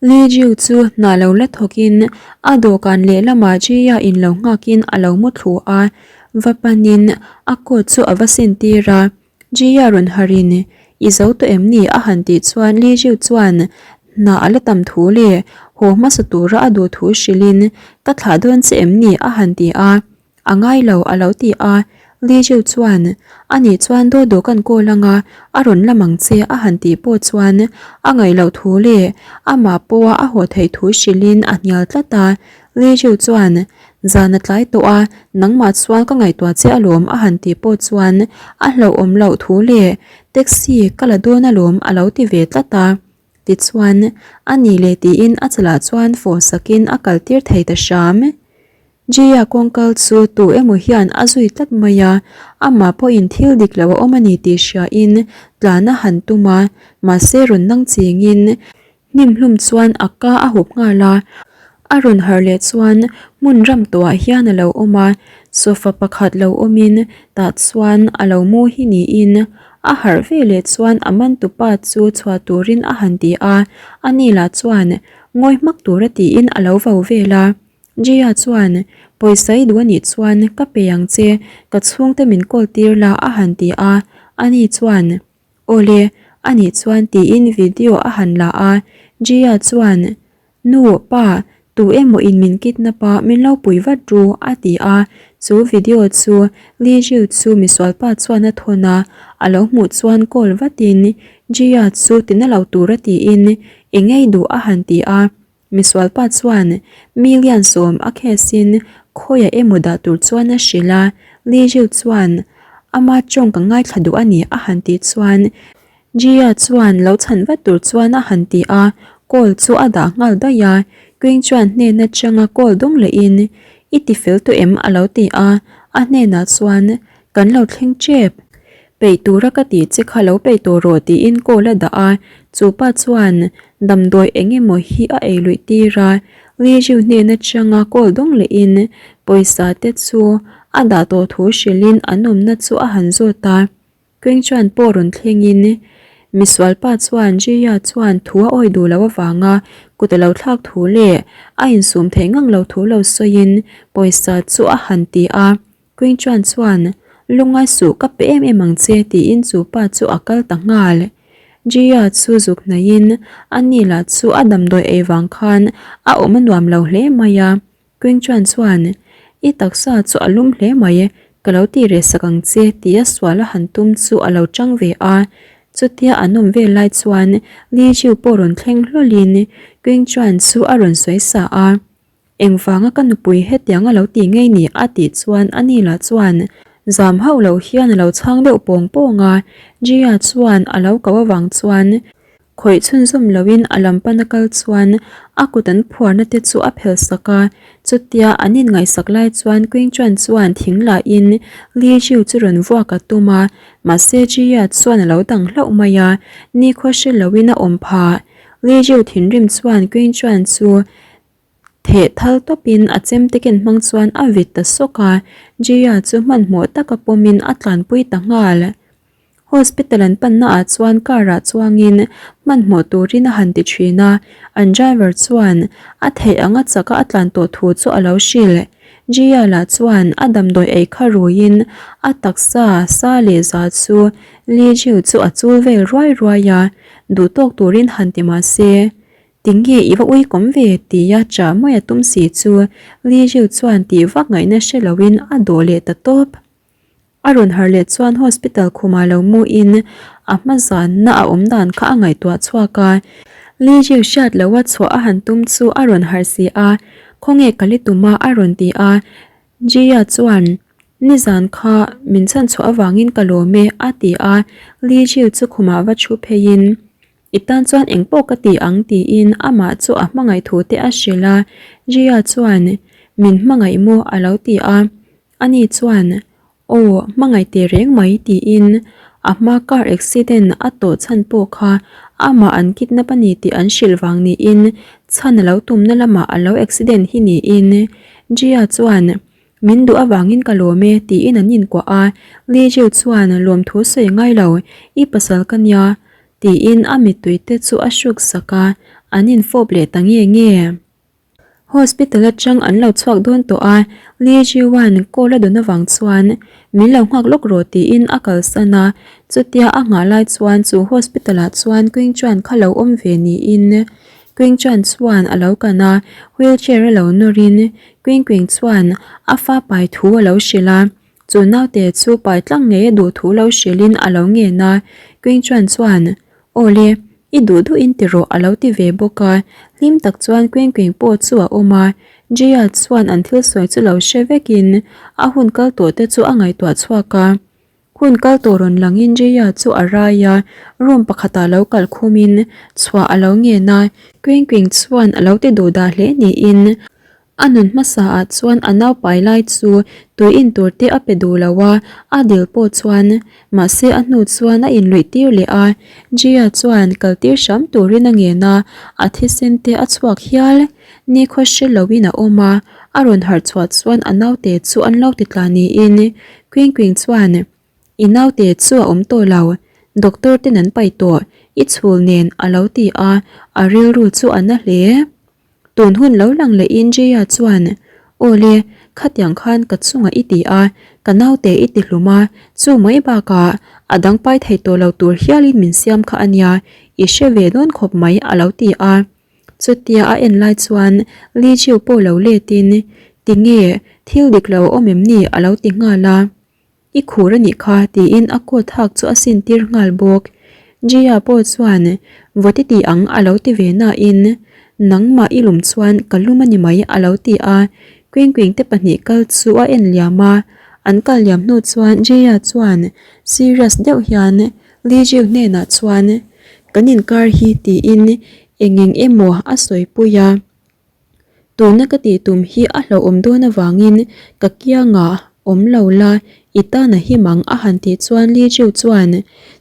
Li Jiu chu hna lo la thawkin a dawhkan lehlamah Jia in lo nghakin a lo mu thlu a, va panin a coat chu a va sin tir a. Jia rawn harhin, I zo tawh em ni? a han tih chuan Li Jiu chuan hna a la tam thu leh haw hmasa tura a duh thu hrilhin, Ka thlah dawn che em ni? a han ti a. A ngai lo, a lo ti a. Li Jiu chuan, A nih chuan daw daw kan kawl anga a rawn lam ang che, a han tih pawh chuan a ngaih loh thu leh amah pawha a haw theih thu hrilhin a hnial tlat a. Li Jiu chuan, Zan a tlai tawh a, nangmah chuan ka ngaihtuah che alawm, a han tih pawh chuan a hlauhawm loh thu leh taxi ka la dawn alawm, a lo ti ve tlat a. Tichuan, a nih leh tiin a chalah chuan fawh sakin a kaltir thei ta hram. Jia kawngkal chu tu emaw hian a zui tlat mai a, amah pawhin thil dik lo a awm a ni tih hriain tlan a han tum a, mahse rawn nang chingin hnim hlum chuan a ka a hup nghal a, a rawn harh leh chuan hmun ram tawhah hian a lo awm a, sofa pakhat lo awmin tah chuan a lo mu hi niin a harh ve leh chuan a mantupa chu chhuah turin a han ti a, ani lah chuan ngawi hmak tura tiin a lo vo vel a. Jia chuan, Pawisa i duh a nih chuan ka pe ang che, ka chhungte min call tir la a han ti a, ani chuan, Awle, a nih chuan tiin video a han la a, Jia chuan, Nu, pa, tu emaw in min kidnap a, min lo pui vat ru a ti a, chu video chu Li Jiu chu misualpa chuan a thawn a, a lo hmuh chuan call vatin Jia chu tina lo tura tiin i ngei duh a han ti a. Misualpa chuan million sawm a case in khawiah emaw dah tur chuan a hrilh a, Li Jiu chuan ama tawng ka ngaithla duh a ni a han tih chuan Jia chuan lo chhan vat tur chuan a han ti a, call chu a dah nghal daih a, Qing chuan hnen atanga call dawng lehin I ti fel tawh em a lo ti a, a hnenah chuan Kan lo thleng tep. Peih tura ka tih che kha lo peih tawh rawh tiin call a dah a, chu pa chuan damdawi eng emaw hi a ei luih tir a, Li Jiu hnen atanga call dawng lehin pawisa te chu a dah tawh thu hrilhin an awmna chu a han zawt a, Keng chuan pawh rawn thlengin misual pa chuan Jia chuan thu a awi duh loh avanga kut a lo thlak thu leh a insum theih ngang lo thu lo sawiin pawisa chu a han ti a. Queen chuan chuan, Lungngai suh ka pe em em ang che tiin chu pa chu a kal ta nghal. Jia chu zuk hnaihin a ni lah chu a damdawi ei vang khan a awm a nuam lo hle mai a. Queen chuan chuan, I taksa chu a lum hle mai, ka lo tih reh sak ang che tia sual a han tum chu a lo chang ve a. Chutia an awm vel lai chuan Li Jiu pawh rawn thleng hlawlhin Queen chuan chu a rawn sawi sa a. Engvanga ka nupui hetiang a lo ti ngei ni a tih chuan a ni lah chuan zam hauh loh hian a lo chhang deuh pawng pawng a, Jia chuan a lo ko avang chuan khawih chhunzawm loin a lam pana kal chuan a kut an phuarna te chu a phel sak a, chutia an inngaihsak lai chuan Queen Chuan chuan thing lahin Li Jiu chu rawn vuak a tum a, mahse Jia chuan a lo dang hlauh mai a, nikhua hre loin a awm phah. Li Jiu thinrim chuan Queen Chuan chu Theh thal tawpin a chemte ken hmang chuan a vit ta sawk a, Jia chu hmanhmawh taka pawmin a tlanpui ta nghal. Hospital an panna ah chuan car ah chuangin hmanhmawh turin a han ti thin a, an driver chuan a theih anga chaka a tlan tawh thu chu a lo hrilh. Jia lah chuan a damdawi ei kha ruiin a taksa sa leh za chu Li Jiu chu a chul vel ruai ruai a, duhtawk turin han ti mah se. Tinge i va uikawm ve? tia chah mai a tum si chu Li Jiu chuan tih vak ngaihna hre loin a dawh leh ta tawp. A rawn harh leh chuan hospital khumah lo muin a hma zanna a awm dan kha a ngaihtuah chhuak a. Li Jiu hriat loha chhuah a han tum chu a rawn harh si a, Khawnge ka li tum a? a rawn ti a. Jia chuan, Nizan kha min chhanchhuah avangin ka lawm e, a ti a. Li Jiu chu khumah va thu pheiin, I tan chuan eng pawh ka ti ang tiin amah chu a hmangaih thu te a hrilh a, Jia chuan min hmangaih maw a lo ti a, ani chuan aw hmangaih teh reng mai tiin a hma car accident a tawh chhan pawh kha amah an kidnap a ni tih an hrilh vang niin chhan a lo tumna lamah a lo accident hi niin Jia chuan Min duh avangin ka lawm e tiin an inkuah a, Li Jiu chuan lawmthu sawi ngai lo, i pasal ka nia tiin a mittui te chu a hruk sak a. an infawp leh ta nge nge. Hospital atang an lo chhuak dawn tawh a, Lee Ji-wan call a dawn avang chuan min lo nghak lawk rawh tiin a kalsan a, chutia a nghah lai chuan chu hospital ah chuan Queen Chuan kha lo awm ve niin Queen Chuan chuan a lo kan a, wheelchair a lo nawr in Queen Queen chuan a fa pai thu a lo hrilh a, chu naute chu pai tlang ngei a duh thu lo hrilh in a lo ngen a, Queen Chuan chuan Aw le, i duh duh in ti rawh a lo ti ve bawk a, hlim tak chuan Queen Queen pawh chu a awm a, Jia chuan an thil sawi chu lo hre vekin a hun kal tawh te chu a ngaihtuah chhuak a. Hun kal tawh rawn langin Jia chu a rai a, room pakhatah lo kal khumin chhuah a lo ngen a, Queen Queen chuan a lo ti duh dah hle niin A nun hmasa ah chuan a nau pai lai chu tui in tur te a pe duh lo a, a dil pawh chuan mahse a hnu chuan a inluih tir leh a, Gia chuan kal tir hram turin a ngen a, a thisen te a chhuak hial. Nikhaw hre lo in a awm a, a rawn harh chhuah chuan a naute chu an lo ti tla niin Queen Queen chuan I naute chu a awm tawh lo, doctor ten an paih tawh, i chhul nen a lo ti a, a rilru chu a na hle. Tun hun lo lang lehin Jaya chuan, Aw le, khatiang khan ka chungah i ti a, ka naute i ti hlum a, chu mai bakah a dang pai thei tawh lo tur hialin min siam kha a nia, i hre ve dawn khawp mai a lo ti a. Chutia a en lai chuan Li Jiu pawh lo letin, Tinge, thil dik lo a awm em ni? a lo ti nghal a. I khur a nih kha tiin a coat hak chu a sin tir nghal bawk. Jia pawh chuan vaw ti ti ang a lo ti ve nain nangmah i lum chuan ka lum a ni mai a lo ti a. Queen Queen te pahnih kal chu a en liam a. An kal liam hnu chuan Jia chuan serious deuh hian Li Jiu hnenah chuan kan inkar hi tiin eng eng emaw a sawipui a. Tuna ka tih tum hi a hlauhawm dawn avangin ka kiangah awm lo la, i tan a him ang a han tih chuan Li Jiu chuan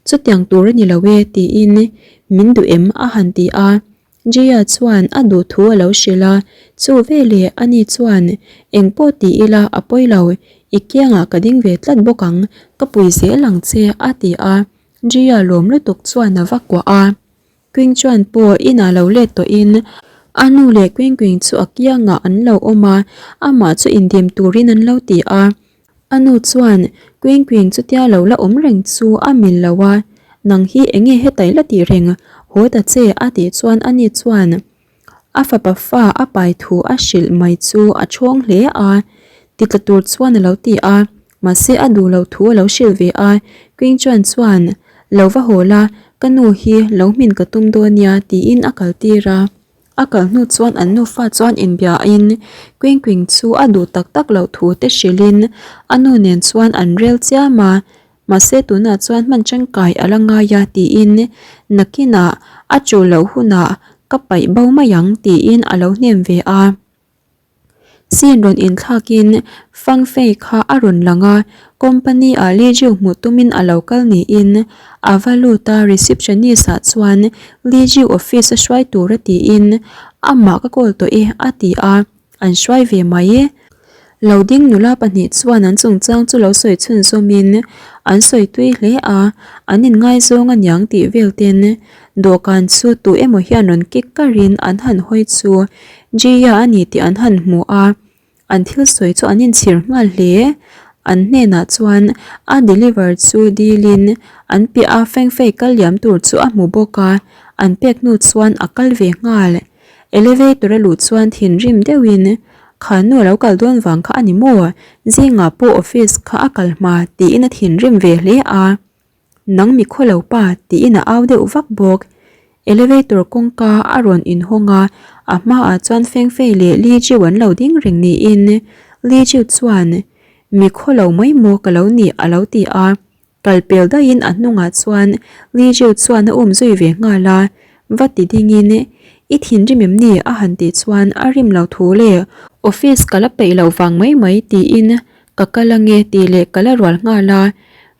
chutiang tur a ni lo e tiin min duh em a han ti a. Jia chuan a duh thu a lo hrilh a, chu veleh ani chuan engpawh ti ila a pawi lo, i kiangah ka ding ve tlat bawk ang, ka pui zel ang che a ti a. Jia lawm lutuk chuan a va kuah a. Queen chuan pawh inah lo let tawhin a nu leh Queen Queen chu a kiangah an lo awm a, amah chu indim turin an lo ti a. A nu chuan Queen Queen chutia lo la awm reng chu a mil lo a, Nang hi enge hetai la tih reng, haw ta che a tih chuan ani chuan A fapa fa a pai thu a hrilh mai chu a chhawng hle a, ti tla tur chuan a lo ti a, mahse a duh loh thu a lo hrilh ve a, Queen Chuan chuan lo va haw la, ka nu hi lo hmin ka tum dawn nia tiin a kal tir a. A kal hnu chuan an nufa chuan inbiain Queen Queen chu a duh tak tak loh thu te hrilhin a nu nen chuan an rel chiam a, Mahse tunah chuan hman tangkai a la ngai a tiin nakinah a tul loh hunah ka paih bo mai ang tiin a lo hnem ve a. Scene rawn inthlakin Fang Fei kha a rawn lang a, company ah Li Jiu hmuh tumin a lo kal niin a va lut a, receptionist ah chuan Li Jiu office a hruai tur a tiin amah ka call tawh e a ti a. An hruai ve mai e. Lo ding nula pahnih chuan an chungchang chu lo sawi chhunzawmin an sawi tui hle a, an inngaizawng aniang tih vel ten dawhkan chu tu emaw hian rawn kik karin an han hawi chu Jia a ni tih an han hmu a, an thil sawi chu an inchhir nghal hle. An hnenah chuan a deliver chu dilin an piah a fengfei kal liam tur chu a hmu bawk a, an pek hnu chuan a kal ve nghal. Elevator a luh chuan thinrim deuhin, Kha nu a lo kal dawn vang kha a ni maw? Zingah pawh office kha a kal hma tiin a thinrim ve hle a. Nang mi khaw lo pa tiin a au deuh vak bawk. Elevator kawngka a rawn inhawng a, a hmaah chuan Fengfei leh Li Jiu an lo ding reng niin Li Jiu chuan, Mi khaw lo mai maw ka lo nih a lo ti a. Kal pel daihin a hnungah chuan Li Jiu chuan a um zui ve nghal a, va ti dingin, I thinrim em ni? a han tih chuan a rim lo thu le, office ka la peih loh vang mai mai tiin ka kal ange tih leh ka la rual nghal a.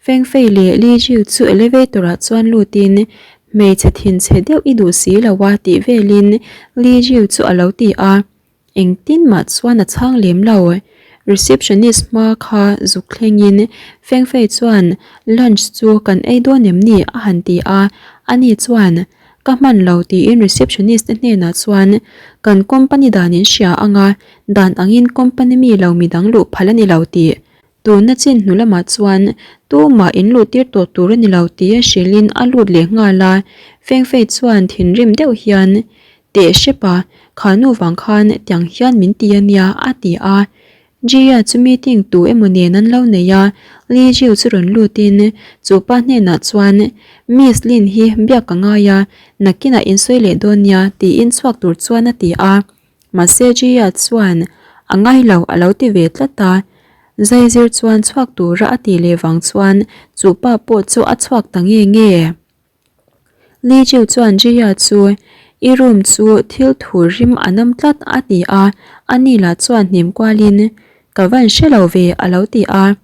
Feng Fei leh Li Jiu chu elevator ah chuan lutin hmeichhe thinchhe deuh i duh si lo a tih velin Li Jiu chu a lo ti a. Engtin mah chuan a chhang lem lo. Receptionist hma kha zuk thlengin Fengfei chuan lunch chu kan ei dawn em ni a han ti a, ani chuan. Ka hman lo tiin receptionist te hnenah chuan kan company dan in hria ang a, dan angin company mi lo midang luh phal a ni lo tih. Tuna chin hnu lamah chuan tumah in luh tir tawh tur a ni lo tia hrilhin a lut leh nghal a, Fengfei chuan thinrim deuh hian Teh hrep a, kha nu vang khan tiang hian min ti a nia a ti a. Jia chu meeting tu emaw nen an lo nei a, Li Jiu chu rawn lutin chu pa hnenah chuan Miss Lin hi biak ka ngai a, nakinah in sawi leh dawn nia tiin chhuak tur chuan a ti a. Mahse Jia chuan a ngai lo a lo ti ve tlat a, Zaizir chuan chhuak tura a tih leh vang chuan chu pa pawh chu a chhuak ta nge nge. Li Jiu chuan Jia chu I room chu thil thu rim a nam tlat a ti a, ani lah chuan hnim kualin Ka van hre lo ve a lo ti a.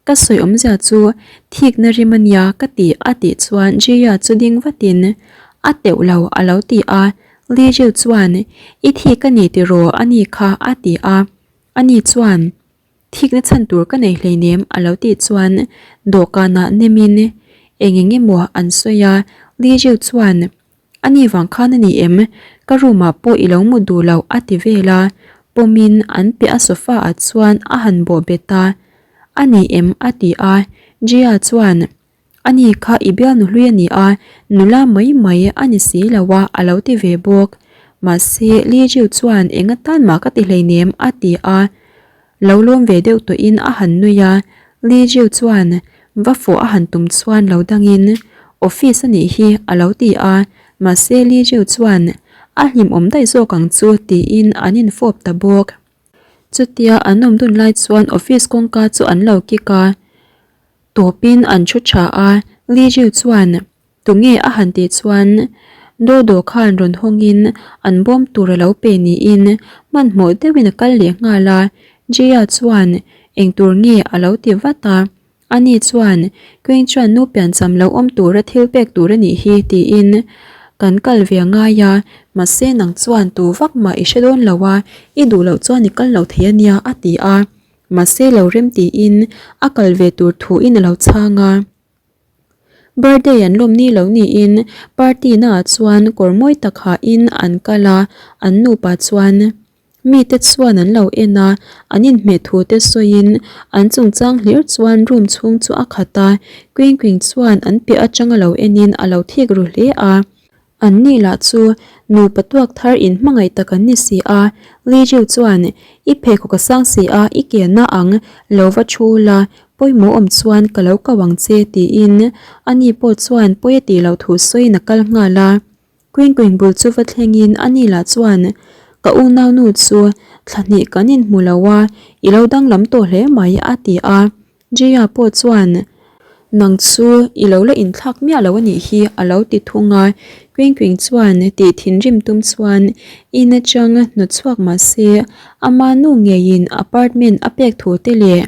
Ka sawi awmzia chu thikna rim a nia ka ti a tih chuan Jia chu ding vatin A teuh lo a lo ti a. Li Jiu chuan I thik a ni tiraw a ni kha a ti a. Ani chuan Thikna chhan tur ka nei hleinem a lo tih chuan dawhkanah nemin eng eng emaw an sawi a, Li Jiu chuan A ni vang khan a ni em? Ka room ah pawh i lo mut duh loh a ti vel a, pawmin an piah a sofa ah chuan a han bawh bet a, A ni em? a ti a, Jia chuan Ani kha i bialnu hlui a ni a, nula mai mai a ni si lo a, a lo ti ve bawk. Mahse, Li Jiu chuan eng atan mah ka ti hleinem a ti a. Lo lawm ve deuh tawhin a han nui a, Li Jiu chuan va fawh a han tum chuan lo dangin, Office a nih hi a lo ti a, mahse Li Jiu chuan a hlimawm daih zawk ang chu tiin an infawp ta bawk. Chutia an awm dun lai chuan office kawngka chu an lo kik a. Tawpin an thu tha a, Li Jiu chuan tunge a han tih chuan Dodo khan rawn hawngin an bawm tur a lo pe niin hmanhmawh deuhin a kal leh nghal a, Jia chuan eng tur nge a lo ti vat a, ani chuan Queen chuan nu piancham lo awm tura thil pek tur a nih hi tiin kan kal ve a ngai a, mahse nang chuan tu vak mah i hre dawn lo a, i duh loh chuan i kal lo thei a nia a ti a. Mahse lo rem tiin a kal ve tur thuin a lo chhang a. Birthday an lawm ni lo niin party naah chuan kawr mawi tak hahin an kal a, an nupa chuan mite chuan an lo en a, an inhmeh thu te sawiin an chungchang hlir chuan room chhung chu a khat a, Queen Queen chuan an piah atanga lo enin a lo thik ru hle a. An ni lah chu nupa tuak thar in hmangaih tak an ni si a, Li Jiu chuan, I pheikhawk a sang si a, i ke na ang, lo va thu la, pawimawh awm chuan ka lo ko ang che, tiin ani pawh chuan pawi a tih loh thu sawiin a kal nghal a. Queen Queen bul chu va thlengin ani lah chuan, Ka unaunu chu thla hnih kan inhmu lo a, i lo danglam tawh hle mai, a ti a. Jaya pawh chuan, Nang chu i lo la inthlak miah lo a nih hi a lo ti thung a. Queen Queen chuan tih thinrim tum chuan in atang hnawt chhuak mah se ama nu ngeiin apartment a pek thu te leh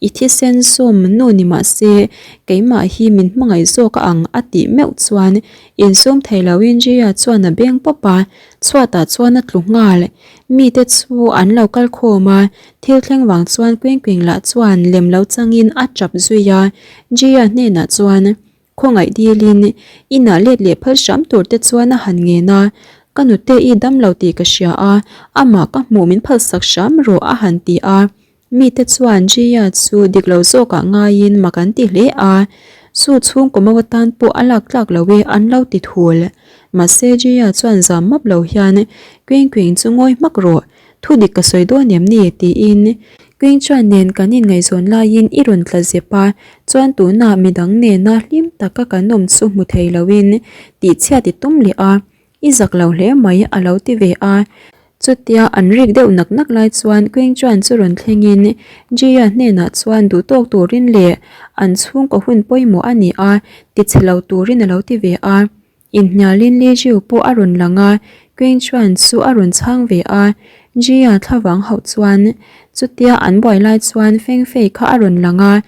i thisen sawm nu ni mah se keimah hi min hmangaih zawk a ang a tih meuh chuan insum thei loin Jaya chuan a beng pawp a, chhuatah chuan a tlu nghal. Mite chu an lo kal khawm a, Thil thleng vang chuan Queen Queen lah chuan lem lo changin a tap zui a, Jia hnenah chuan khawngaih dilin inah let leh phal hram tur te chuan a han ngen a, Ka nute i dam lo tih ka hria a, amah ka hmuh min phalsak hram rawh a han ti a. Mite chuan Jia chu dik lo zawkah ngaiin mak an ti hle a, Su chhungkaw mau atan pawh a lak tlak lo e an lo ti thul. Mahse Jia chuan zam map lo hian Queen Queen chu ngawi hmak rawh, Thu dik ka sawi dawn em ni? tiin Queen chuan nen kan inngaihzawn laiin i rawn tla zep a, chuan tunah midang nena hlim taka kan awm chu hmu thei loin tihchhiat i tum leh a, i zak lo hle mai a lo ti ve a. Chutia an rik deuh nak nak lai chuan Queen chuan chu rawn thlengin Jia hnenah chuan duhtawk turin leh an chhungkaw hun pawimawh a ni a, tichhe lo turin a lo ti ve a. Inhnialin Li Jiu pawh a rawn lang a, Queen Chuan chu a rawn chhang ve a. Jia thlavang hauh chuan chutia an buai lai chuan Feng Fei kha a rawn lang a.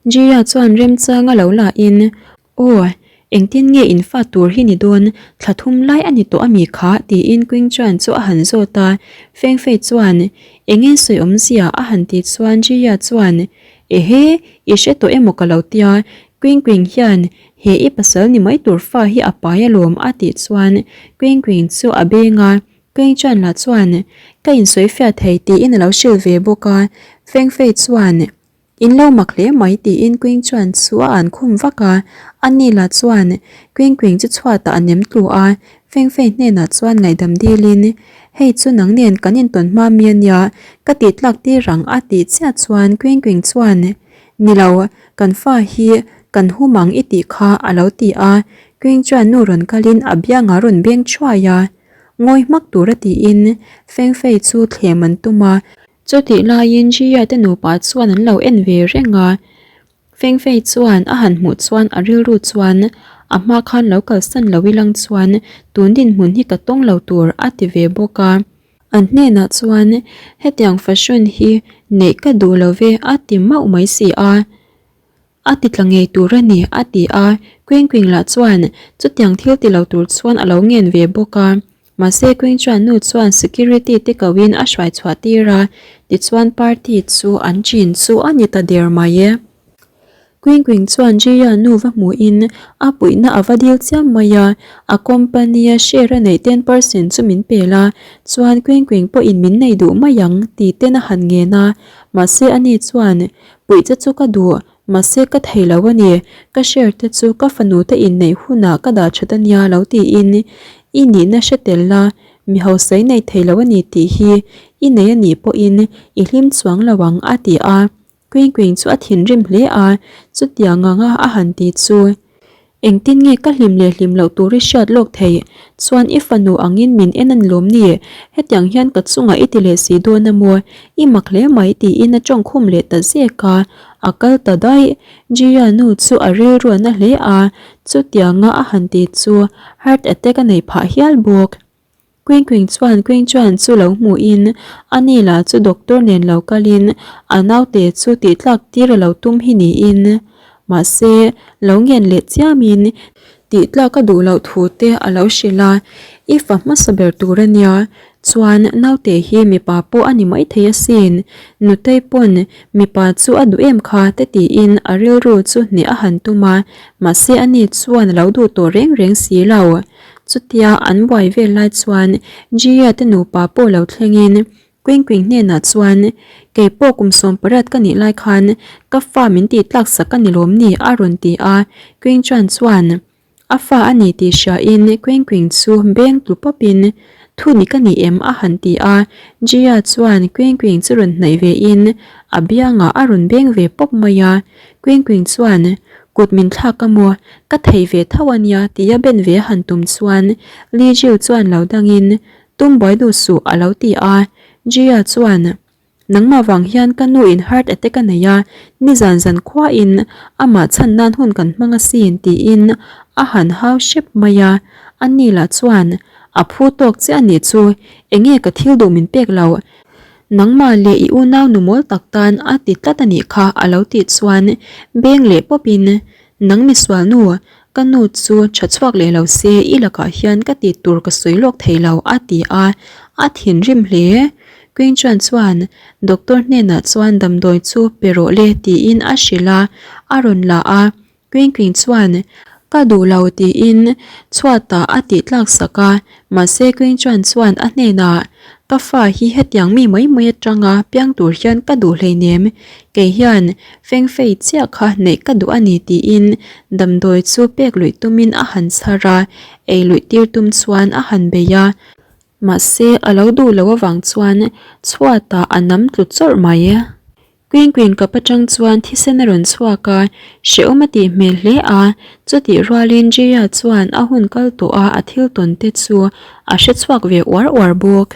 Jia chuan remchang a lo la in, Aw, engtin nge in fa tur hi ni dawn, thla thum lai a ni tawh a mi kha? tiin Queen Chuan chu a han zawt a. Feng Fei chuan, Enge sawi awmzia? a han ti chuan Jia chuan, Ehe, i hre tawh emaw ka lo tia? Queen Queen hian he i pasal ni mai tur fa hi a pai alawm a tih chuan Queen Queen chu a beng a, Queen Chan lah chuan ka insawi fiah thei tiin a lo hrilh ve bawk a, Feng Fei chuan In lo mak hle mai tiin Queen chuan chu a an khum vak a, ani lah chuan Queen Queen chu chhuatah a nem tlu a, Feng Fei hnenah chuan ngaihdam dilin Hei chu nang nen kan intawn hma mi ania, ka tih tlak tir ang a tih chiah chuan Queen Queen chuan Ni lo, kan fa hi kan hum ang i tih kha a lo ti a, Queen chuan nu rawn kalin a biangah rawn beng thuai a, ngawi hmak tura tiin Feng Fei chu thlem an tum a. Chutih laiin Jia te nupa chuan an lo en ve reng a, Feng Fei chuan a han hmuh chuan a rilru chuan a hma khan lo kalsan lo ilang chuan tun dinhmun hi ka tawng lo tur a ti ve bawk a. An hnenah chuan hetiang fashion hi neih ka duh lo ve a ti mauh mai si a. A ti tla ngei tur a ni a ti a, Queen Queen lah chuan chutiang thil ti lo tur chuan a lo ngen ve bawk a. Mahse Queen chuan nu chuan security te ko in a hruai chhuah tir a, tichuan party chu an chin chu a ni ta der mai e. Queen Queen chuan Jia nu va hmuh in a puihna a va dil chiam mai a, a company a share a neih 10% chu min pel a, chuan Queen Queen pawh in min nei duh mai ang ti ten a han ngen a, mahse ani chuan Puih che chu ka duh, mahse ka thei lo a ni, ka share te chu ka fanu te inneih hunah ka dah that a nia lo tiin i nihna hre tel la, mi hausa i nei thei lo a ni tih hi i nei a nih pawhin i hlim chuang lo ang a ti a, Queen Queen chu a thinrim hle a, chutiang anga a han ti chu. Engtin nge ka hlim leh hlim loh tur i hriat lawk theih? Chuan i fanu angin min en a ni lawm ni? Hetiang hian ka chungah i ti leh si dawn a maw? I mak hle mai tiin a tawngkhum leh ta zek a, a kal ta daih. Jia nu chu a rilru a na hle a, chutianga a han ti chu heart attack a neih phah hial bawk. Queen Queen chuan Queen Chuan chu lo hmuhin ani lah chu doctor nen lo kalin a naute chu tihtlak tir a lo tum hi niin mahse lo ngen leh chiamin tihtlak a duh loh thu te a lo hrilh a, i fa hmasa ber tur a nia chuan naute hi mipa pawh a ni maithei asin nutei pawn mipa chu a duh em kha te tiin a rilru chu hneh a han tum a mahse ani chuan a lo duh tawh reng reng si lo. Chutia an buai vel lai chuan Jia te nupa pawh lo thlengin Queen Queen hnenah chuan Kei pawh kum 18 ka nih lai khan ka fa min tih tlak sak a ni lawm ni a rawn ti a, Queen Chuan chuan a fa a ni tih hriain Queen Queen chu beng tlu pawpin Thu ni ka ni em a han ti a, Jia chuan Queen Queen chu rawn hnaih vein a biangah a rawn beng ve pawp mai a, Queen Queen chuan Kut min thlak a maw? Ka thei ve tho a nia tia ben ve a han tum chuan Li Jiu chuan lo dangin Tum buai duh suh a lo ti a. Jia chuan Nangmah vang hian ka nu in heart attack a nei a, nizan zan khuain amah chhan nan hun kan hmang asin tiin a han hau hrep mai a. Ani lah chuan A phu tawk chiah a nih chu, enge ka thil duh min pek loh? Nangmah leh i unau nu mawl tak tan a ti tlat a nih kha a lo tih chuan beng leh pawpin Nang misual nu, ka nu chu tha chhuak leh lo se i lakah hian ka tih tur ka sawi lawk thei lo a ti a, a thinrim hle. Queen chuan chuan doctor hnenah chuan damdawi chu pe rawh le tiin a hrilh a, a rawn la a. Queen Queen chuan, Ka duh lo tiin chhuatah a tih tlak sak a, mahse Queen Chuan chuan a hnenah, Ka fa hi hetiang mi mai mai atanga piang tur hian ka duh hleinem, kei hian Feng Fei chiah kha neih ka duh a ni tiin damdawi chu pek luih tumin a han chhar a, ei luih tir tum chuan a han bei a, mahse a lo duh loh avang chuan chhuatah a nam tlu chawrh mai. Queen Queen kap atang chuan thisen a rawn chhuak a, hrehawm a tih hmel hle a, chutih rualin Jaya chuan a hun kal tawh a a thil tawn te chu a hre chhuak ve uar uar bawk.